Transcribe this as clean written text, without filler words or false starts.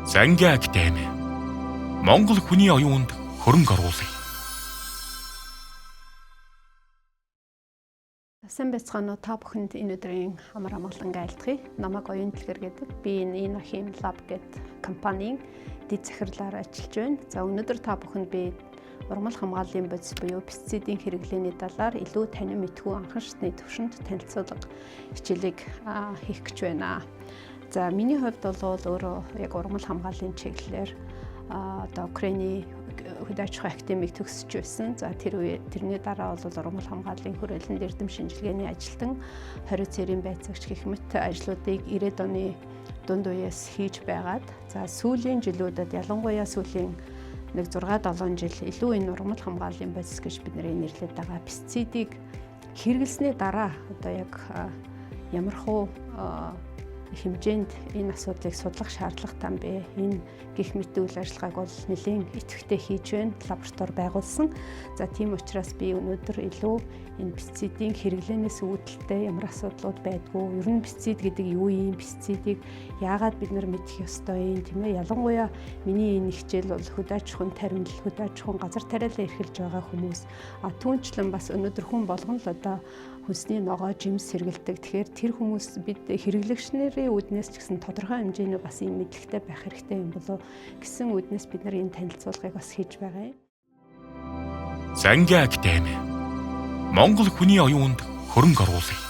Зангийн академи Монгол хүний оюунд хөрөнгө оруулъя. Сайн байцгаана уу, та бүхэнд энэ өдрийн амар амгалан айлтгая. Намайг Оюун Дэлгэр гэдэг. Би энэ Inahim Lab гэдэг компанийн дэд захирлаар ажиллаж байна. За, өнөөдөр та бүхэнд би ургамал хамгааллын бодис буюу пестицидийн хэрэглээний талаар илүү танин мэдхүү анхан шатны төвшөнд танилцуулга хичээлийг хийх гэж байна. За, миний хувьд бол өөрөө яг ургамал хамгааллын чиглэлээр одоо Украины хөдөө аж ахуйн академик төгсөж байсан. За, тэр үе тэрний дараа бол ургамал хамгааллын хүрээлэнд эрдэм шинжилгээний ажилтан, 20 цэрийн байцаагч гэх мэт ажлуудыг 90-ад оны дунд үеэс хийж байгаад, за, сүүлийн жилүүдэд, ялангуяа сүүлийн нэг 6 7 жил илүү энэ ургамал хамгааллын бодис гэж бидний нэрлэдэг байгаа пестицидийг хэрэглэсний дараа одоо яг ямар хуу хэмжээнд энэ асуудлыг судлах шаардлагатай юм бэ? Энэ гэх мэт үйл ажиллагааг бол нэлээн идэвхтэй хийж байна. Лаборатори байгуулсан. За, тийм учраас би өнөөдөр илүү энэ пестицидийн хэрэглээнээс үүдэлтэй ямар асуудлууд байдгүй. Ер нь пестицид гэдэг юу юм? Пестицидийг яагаад бид нар мэдэх ёстой юм, тийм ээ? Ялангуяа миний энэ хичээл бол хөдөө аж ахуйн таримл, хөдөө аж ахуйн газар тариалан эрхэлж байгаа хүмүүс. А түүнчлэн бас өнөөдөр хүн болгон л одоо хүнсний ногоо, жимс хэрэглэдэг. Тэгэхээр тэр хүмүүс бид хэрэглэгчнэрийн үүднээс ч гэсэн тодорхой хэмжээний бас ийм мэдлэгтэй байх хэрэгтэй юм болов гэсэн үүднээс бид нар энэ танилцуулгыг бас хийж байгаа юм. Зангийн академи Монгол хүний оюунд хөрөнгө оруулъя.